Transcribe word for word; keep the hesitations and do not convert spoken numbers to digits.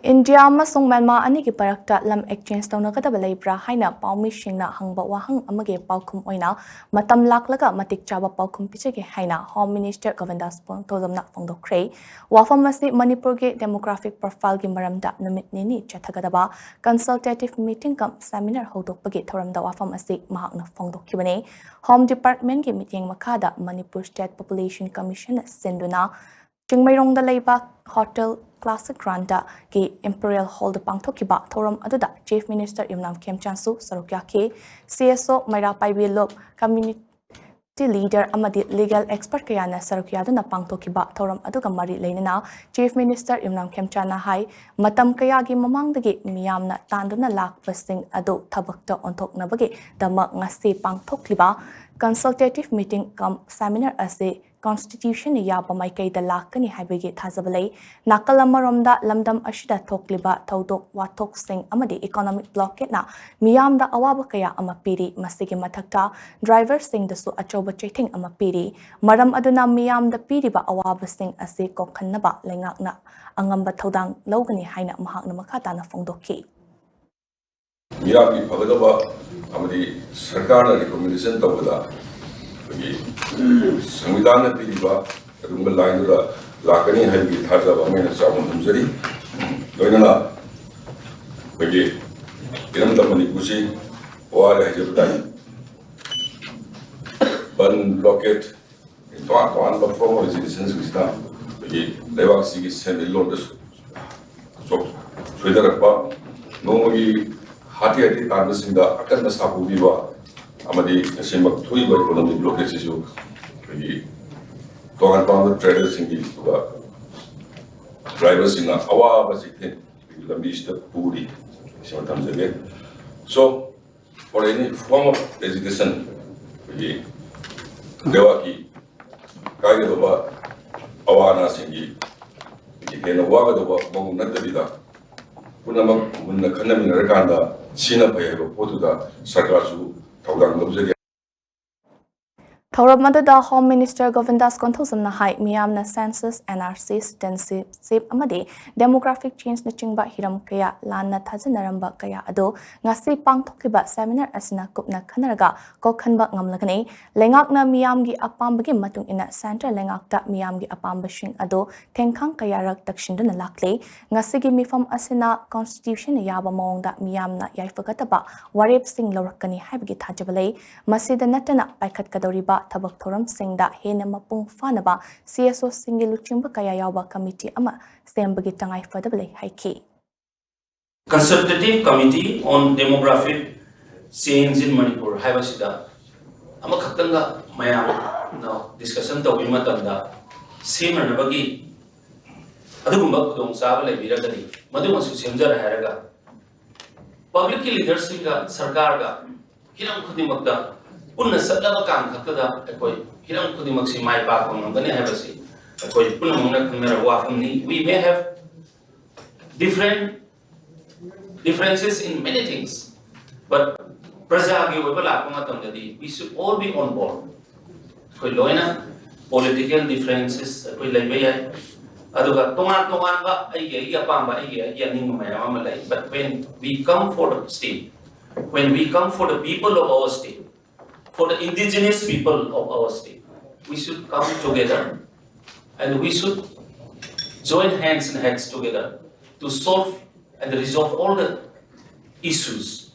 India ꯑꯃꯁꯨꯡ Myanmar ꯑꯅꯤꯒꯤ ꯃꯔꯛꯇ ꯂꯝ exchange ꯇꯧꯅꯒꯗꯕ ꯂꯩꯕ꯭ꯔꯥ ꯍꯥꯏꯅ ꯄꯥꯎꯃꯤꯁꯤꯡꯅ ꯍꯪꯕ ꯋꯥꯍꯪ ꯑꯃꯒꯤ ꯄꯥꯎꯈꯨꯝ ꯑꯣꯏꯅ ꯃꯇꯝ ꯂꯥꯛꯂꯒ ꯃꯇꯤꯛ ꯆꯥꯕ ꯄꯥꯎꯈꯨꯝ ꯄꯤꯖꯒꯦ ꯍꯥꯏꯅ Home Minister ꯒꯣꯕꯤꯟꯗꯥꯁ ꯄꯨꯡꯊꯣꯖꯝꯅ ꯐꯣꯡꯗꯣꯛꯈ꯭ꯔꯦ꯫ ꯋꯥꯐꯝ ꯑꯁꯤ ꯃꯅꯤꯄꯨꯔꯒꯤ demographic profile ꯒꯤ ꯃꯔꯝꯗ ꯅꯨꯃꯤꯠ ꯅꯤꯅꯤ ꯆꯠꯊꯒꯗꯕ consultative meeting cum seminar ꯍꯧꯗꯣꯛꯄꯒꯤ ꯊꯧꯔꯝꯗ ꯋꯥꯐꯝ ꯑꯁꯤ ꯃꯍꯥꯛꯅ ꯐꯣꯡꯗꯣꯛꯈꯤꯕꯅꯤ꯫ Home Department ꯀꯤ ꯃꯤꯠꯌꯦꯡ ꯃꯈꯥꯗ Manipur State Population Commission ꯅ ꯁꯤꯟꯗꯨꯅ ꯆꯤꯡꯃꯩꯔꯣꯡꯗ ꯂꯩꯕ Hotel Classic Grande ꯒꯤ Imperial Hall ꯗ ꯄꯥꯡꯊꯣꯛꯈꯤꯕ ꯊꯧꯔꯝ ꯑꯗꯨꯗ Chief Minister ꯌꯨꯝꯅꯥꯝ ꯈꯦꯝꯆꯥꯟꯁꯨ ꯁꯔꯨꯛ ꯌꯥꯈꯤ꯫ C S O ꯃꯩꯔꯥ ꯄꯥꯏꯕꯤ ꯂꯨꯞ, community leader ꯑꯃꯗꯤ legal expert ꯀꯌꯥꯅ ꯁꯔꯨꯛ ꯌꯥꯗꯨꯅ ꯄꯥꯡꯊꯣꯛꯈꯤꯕ ꯊꯧꯔꯝ ꯑꯗꯨꯒ ꯃꯔꯤ ꯂꯩꯅꯅ Chief Minister ꯌꯨꯝꯅꯥꯝ ꯈꯦꯝꯆꯥꯟꯅ ꯍꯥꯏ, ꯃꯇꯝ ꯀꯌꯥꯒꯤ ꯃꯃꯥꯡꯗꯒꯤ ꯃꯤꯌꯥꯝꯅ ꯇꯥꯟꯗꯨꯅ ꯂꯥꯛꯄꯁꯤꯡ ꯑꯗꯨ ꯊꯕꯛꯇ ꯑꯣꯟꯊꯣꯛꯅꯕꯒꯤꯗꯃꯛ ꯉꯁꯤ ꯄꯥꯡꯊꯣꯛꯂꯤꯕ consultative meeting cum seminar ꯑꯁꯤ Constitution ꯅ ꯌꯥꯕ ꯃꯥꯏꯀꯩꯗ ꯂꯥꯛꯀꯅꯤ ꯍꯥꯏꯕꯒꯤ ꯊꯥꯖꯕ ꯂꯩ꯫ ꯅꯥꯀꯜ ꯑꯃꯔꯣꯝꯗ ꯂꯝꯗꯝ ꯑꯁꯤꯗ ꯊꯣꯛꯂꯤꯕ ꯊꯧꯗꯣꯛ ꯋꯥꯊꯣꯛꯁꯤꯡ ꯑꯃꯗꯤ economic blockade ꯅ ꯃꯤꯌꯥꯝꯗ ꯑꯋꯥꯕ ꯀꯌꯥ ꯑꯃ ꯄꯤꯔꯤ꯫ ꯃꯁꯤꯒꯤ ꯃꯊꯛꯇ driver ꯁꯤꯡꯗꯁꯨ ꯑꯆꯧꯕ ꯆꯩꯊꯦꯡ ꯑꯃ ꯄꯤꯔꯤ꯫ ꯃꯔꯝ ꯑꯗꯨꯅ ꯃꯤꯌꯥꯝꯗ ꯄꯤꯔꯤꯕ ꯑꯋꯥꯕꯁꯤꯡ ꯑꯁꯤ ꯀꯣꯛꯍꯟꯅꯕ ꯂꯩꯉꯥꯛꯅ ꯑꯉꯝꯕ ꯊꯧꯗꯥꯡ ꯂꯧꯒꯅꯤ ꯍꯥꯏꯅ ꯃꯍꯥꯛꯅ ꯃꯈꯥ ꯇꯥꯅ ꯐꯣꯡꯗꯣꯛꯈꯤ꯫ ꯃꯤꯔꯥꯠꯀꯤ ꯐꯒꯗꯕ ꯑꯃꯗꯤ ꯁꯔꯀꯥꯔꯅ recommendation ꯇꯧꯕꯗ ꯑꯩꯈꯣꯏꯒꯤ ꯁꯪꯕꯤꯙꯥꯟꯅ ꯄꯤꯔꯤꯕ ꯑꯗꯨꯒꯨꯝꯕ line ꯗꯨꯗ ꯂꯥꯛꯀꯅꯤ ꯍꯥꯏꯕꯒꯤ ꯊꯥꯖꯕ ꯑꯃ ꯑꯩꯅ ꯆꯥꯎꯅ ꯊꯝꯖꯔꯤ꯫ ꯂꯣꯏꯅꯅ ꯑꯩꯈꯣꯏꯒꯤ ꯏꯔꯝꯗꯝ ꯃꯅꯤꯄꯨꯔꯁꯤ ꯋꯥꯔꯦ ꯍꯥꯏꯖꯕ ꯇꯥꯏ꯫ ꯕꯟ, blockade, ꯇꯣꯉꯥꯟ ꯇꯣꯉꯥꯟꯕ form of agitation ꯁꯤꯡꯁꯤꯅ ꯑꯩꯈꯣꯏꯒꯤ ꯂꯩꯕꯥꯛꯁꯤꯒꯤ ꯁꯦꯟꯃꯤꯠꯂꯣꯟꯗ ꯁꯣꯛ-, ꯁꯣꯏꯅꯔꯛꯄ, ꯅꯣꯡꯃꯒꯤ ꯍꯥꯇꯦ ꯍꯥꯇꯦ ꯇꯥꯟꯕꯁꯤꯡꯗ ꯑꯀꯟꯕ ꯁꯥꯐꯨ ꯄꯤꯕ ꯑꯃꯗꯤ ꯉꯁꯤꯃꯛ ꯊꯣꯛꯏꯕ economic blockade ꯁꯤꯁꯨ ꯑꯩꯈꯣꯏꯒꯤ ꯇꯣꯉꯥꯟ ꯇꯣꯉꯥꯟꯕ trader ꯁꯤꯡꯒꯤ, ꯑꯗꯨꯒ driver ꯁꯤꯡꯅ ꯑꯋꯥꯕ ꯆꯩꯊꯦꯡ ꯑꯩꯈꯣꯏꯒꯤ ꯂꯝꯕꯤꯁꯤꯗ ꯄꯨꯔꯤ꯫ ꯁꯤꯃ ꯊꯝꯖꯒꯦ꯫ So, for any form of agitation, ꯑꯩꯈꯣꯏꯒꯤ ꯂꯩꯕꯥꯛꯀꯤ ꯀꯥꯏꯒꯗꯧꯕ ꯑꯋꯥ ꯑꯅꯥꯁꯤꯡꯒꯤ ꯍꯦꯟꯅ ꯋꯥꯒꯗꯧꯕ ꯃꯑꯣꯡ ꯅꯠꯇꯕꯤꯗ ꯄꯨꯝꯅꯃꯛ ꯃꯨꯟꯅ ꯈꯟꯅꯃꯤꯟꯅꯔꯀꯥꯟꯗ ꯁꯤꯅ ꯐꯩ ꯍꯥꯏꯕ ꯄꯣꯠꯇꯨꯗ ꯁꯔꯀꯥꯔꯁꯨ ꯊꯧꯗꯥꯡ ꯂꯧꯖꯒꯦ꯫ ꯊꯧꯔꯝ ꯑꯗꯨꯗ Home Minister ꯒꯣꯕꯤꯟꯗꯥꯁ ꯀꯣꯟꯊꯧꯖꯝꯅ ꯍꯥꯏ, ꯃꯤꯌꯥꯝꯅ census, N R C, citizenship ꯑꯃꯗꯤ demographic change ꯅꯆꯤꯡꯕ ꯍꯤꯔꯝ ꯀꯌꯥ ꯂꯥꯟꯅ ꯊꯥꯖꯅꯔꯝꯕ ꯀꯌꯥ ꯑꯗꯨ ꯉꯁꯤ ꯄꯥꯡꯊꯣꯛꯂꯤꯕ seminar ꯑꯁꯤꯅ ꯀꯨꯞꯅ ꯈꯟꯅꯔꯒ ꯀꯣꯛꯍꯟꯕ ꯉꯝꯂꯒꯅꯤ꯫ ꯂꯩꯉꯥꯛꯅ ꯃꯤꯌꯥꯝꯒꯤ ꯑꯄꯥꯝꯕꯒꯤ ꯃꯇꯨꯡ ꯏꯟꯅ centre ꯂꯩꯉꯥꯛꯇ ꯃꯤꯌꯥꯝꯒꯤ ꯑꯄꯥꯝꯕꯁꯤꯡ ꯑꯗꯨ ꯊꯦꯡꯈꯥꯡ ꯀꯌꯥꯔꯛ ꯇꯛꯁꯤꯟꯗꯨꯅ ꯂꯥꯛꯂꯤ꯫ ꯉꯁꯤꯒꯤ ꯃꯤꯐꯝ ꯑꯁꯤꯅ constitution ꯌꯥꯕ ꯃꯑꯣꯡꯗ ꯃꯤꯌꯥꯝꯅ ꯌꯥꯏꯐꯒꯗꯕ ꯋꯥꯔꯦꯞꯁꯤꯡ ꯂꯧꯔꯛꯀꯅꯤ ꯍꯥꯏꯕꯒꯤ ꯊꯥꯖꯕ ꯂꯩ꯫ ꯃꯁꯤꯗ ꯅꯠꯇꯅ ꯄꯥꯏꯈꯠꯀꯗꯧꯔꯤꯕ ꯊꯕꯛ ꯊꯧꯔꯝꯁꯤꯡꯗ ꯍꯦꯟꯅ ꯃꯄꯨꯡ ꯐꯥꯅꯕ C S O ꯁꯤꯡꯒꯤ ꯂꯨꯆꯤꯡꯕ ꯀꯌꯥ ꯌꯥꯎꯕ committee ꯑꯃ ꯁꯦꯝꯕꯒꯤ ꯇꯉꯥꯏ ꯐꯗꯕ ꯂꯩ ꯍꯥꯏꯈꯤ꯫ Consultative Committee on Demographic Change in Manipur ꯍꯥꯏꯕꯁꯤꯗ ꯑꯃꯈꯛꯇꯪꯒ ꯃꯌꯥꯝꯅ discussion ꯇꯧꯕ ꯃꯇꯝꯗ ꯁꯦꯝꯅꯅꯕꯒꯤ ꯑꯗꯨꯒꯨꯝꯕ ꯈꯨꯗꯣꯡꯆꯥꯕ ꯂꯩꯕꯤꯔꯒꯗꯤ ꯃꯗꯨꯃꯁꯨ ꯁꯦꯝꯖꯔꯦ ꯍꯥꯏꯔꯒ publicꯀꯤ leaderꯁꯤꯡꯒ ꯁꯔꯀꯥꯔꯒ ꯍꯤꯔꯝ ꯈꯨꯗꯤꯡꯃꯛꯇ ꯄꯨꯟꯅ ꯆꯠꯂꯕ ꯀꯥꯟ ꯈꯛꯇꯗ ꯑꯩꯈꯣꯏ ꯍꯤꯔꯝ ꯈꯨꯗꯤꯡꯃꯛꯁꯤ ꯃꯥꯏ ꯄꯥꯛꯄ ꯉꯝꯒꯅꯤ ꯍꯥꯏꯕꯁꯤ ꯑꯩꯈꯣꯏ ꯄꯨꯝꯅꯃꯛꯅ ꯈꯪꯅꯔꯕ ꯋꯥꯐꯝꯅꯤ꯫ We may have different differences in many things, but ꯄ꯭ꯔꯖꯥꯒꯤ ꯑꯣꯏꯕ ꯂꯥꯛꯄ ꯃꯇꯝꯗꯗꯤ we should all be on board꯫ ꯑꯩꯈꯣꯏ ꯂꯣꯏꯅ political differences ꯑꯩꯈꯣꯏ ꯂꯩꯕ ꯌꯥꯏ, ꯑꯗꯨꯒ ꯇꯣꯉꯥꯟ ꯇꯣꯉꯥꯟꯕ ꯑꯩꯒꯤ ꯑꯩꯒꯤ ꯑꯄꯥꯝꯕ ꯑꯩꯒꯤ ꯑꯩꯒꯤ ꯑꯅꯤꯡꯕ ꯃꯌꯥꯝ ꯑꯃ ꯂꯩ, but when we come for the state, when we come for the people of our state, for the indigenous people of our state, we should come together and we should join hands and heads together to solve and resolve all the issues.